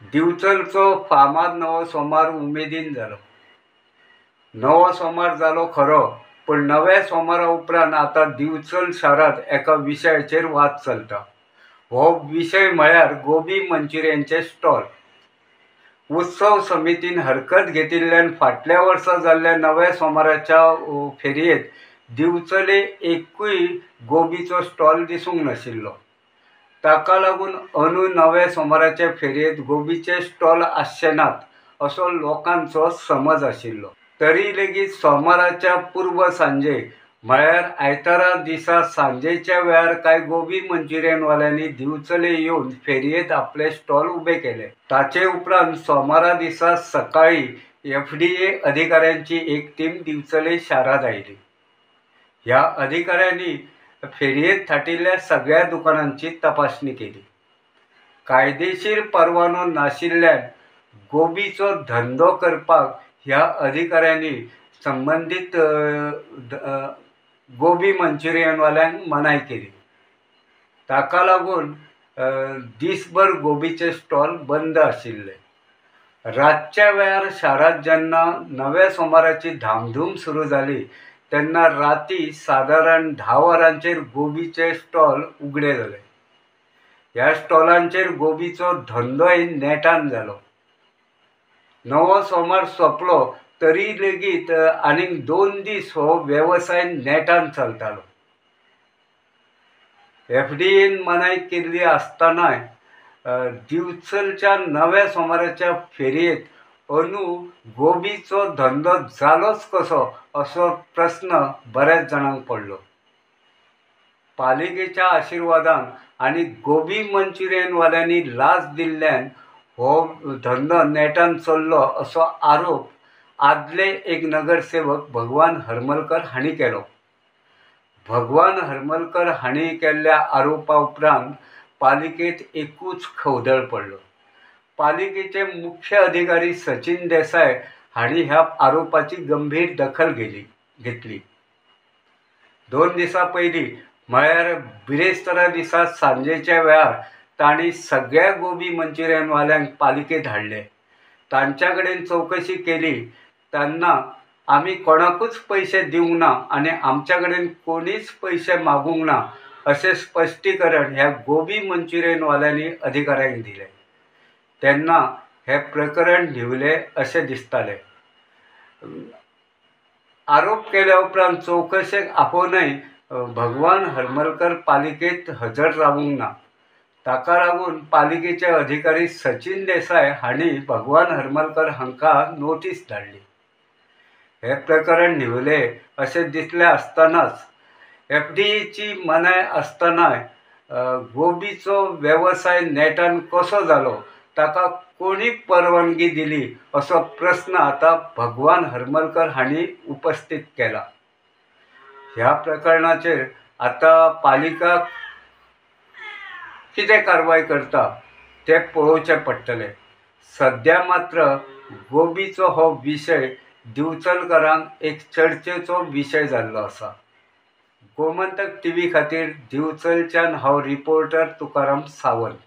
दिवचलचो फामाद नवो सोमार उमेदीन जालो. नवो सोमार जालो खरो, पूण नव्या सोमारा उपरांत आतां दिवचल शारांत एका विशयाचेर वाद चलता. हो विशय म्हळ्यार गोबी मंचुरियनचे स्टॉल. उत्सव समितीन हरकत घेतिल्ल्यान फाटल्या वर्सा जाल्ल्या नव्या सोमाराच्या फेरयेंत दिवचले एकूय गोबीचो स्टॉल दिसूंक नाशिल्लो. ताका लागून अंदू नव्या सोमाराचे फेरयेंत गोबीचे स्टॉल आसचे नात असो लोकांचो समज आशिल्लो. तरी लेगीत सोमाराच्या पूर्व सांजे म्हळ्यार आयतारा दिसा सांजेच्या वेळार कांय गोबी मंचुरियनवाल्यांनी दिवचले येवन फेरयेंत आपले स्टॉल उबे केले. ताचे उपरांत सोमारा दिसा सकाळीं FDA अधिकाऱ्यांची एक टीम दिवचले शारांत आयली. ह्या अधिकाऱ्यांनी फेरयेंत थाटिल्ल्या सगळ्या दुकानांची तपासणी केली. कायदेशीर परवानो नाशिल्ल्यान गोबीचो धंदो करपाक ह्या अधिकाऱ्यांनी संबंदीत गोबी मंचुरियनवाल्यांक मनाय केली. ताका लागून दीसभर गोबीचे स्टॉल बंद आशिल्ले. रातच्या वेळार शारांत जेन्ना नव्या सोमाराची धामधूम सुरू जाली तेन्ना राती सादारण 10 वरांचेर गोबीचे स्टॉल उगडे जाले. ह्या स्टॉलांचेर गोबीचो धंदोय नेटान जालो. नवो सोमार सोंपलो तरी लेगीत आनीक 2 दीस हो वेवसाय नेटान चलतालो. FDAन मनाय केल्ली आसतनाय दिवचलच्या नव्या सोमाराच्या फेरयेंत अंदू गोबीचो धंदो जालोच कसो असो प्रस्न बऱ्याच जाणांक पडलो. पालिकेच्या आशिर्वादान आनी गोबी मंचुरियनवाल्यांनी लाच दिल्ल्यान हो धंदो नेटान चल्लो असो आरोप आदले एक नगरसेवक भगवान हरमलकर हांणी केलो. भगवान हरमलकर हांणी केल्ल्या आरोपा उपरांत पालिकेंत एकूच खवदळ पडलो. पालिकेचे मुख्य अधिकारी सचिन देसाय हांणी ह्या आरोपाची गंभीर दखल घेतली. 2 दिसां पयलीं म्हळ्यार बिरेस्तारा दिसा सांजेच्या वेळार तांणी सगळ्या गोबी मंचुरियनवाल्यांक पालिकेंत हाडले. तांच्या कडेन चवकशी केली तेन्ना आमी कोणाकूच पयशे दिवंक ना आनी आमच्या कडेन कोणीच पयशे मागूंक ना अशें स्पश्टीकरण ह्या गोबी मंचुरियनवाल्यांनी अधिकाऱ्यांक दिलें. तेन्ना हें प्रकरण न्हिवलें अशें दिसतालें. आरोप केल्या उपरांत चवकशेक आपोवनय भगवान हरमलकर पालिकेंत हजर रावूंक ना. ताका लागून पालिकेचे अधिकारी सचिन देसाय हांणी भगवान हरमलकर हांकां नोटीस धाडली. हें प्रकरण न्हिवलें अशें दिसलें आसतनाच FDAची मनाय आसतनाय गोबीचो वेवसाय नेटान कसो जालो, ताका कोणी परवानगी दिली असो प्रस्न आतां भगवान हरमलकर हांणी उपस्थित केला. ह्या प्रकरणाचेर आतां पालिका कितें कारवाय करता तें पळोवचें पडटलें. सद्या मात्र गोबीचो हो विशय दिवचलकारांक एक चर्चेचो विशय जाल्लो आसा. गोमंतक TV खातीर दिवचलच्यान हांव रिपोर्टर तुकाराम सावंत.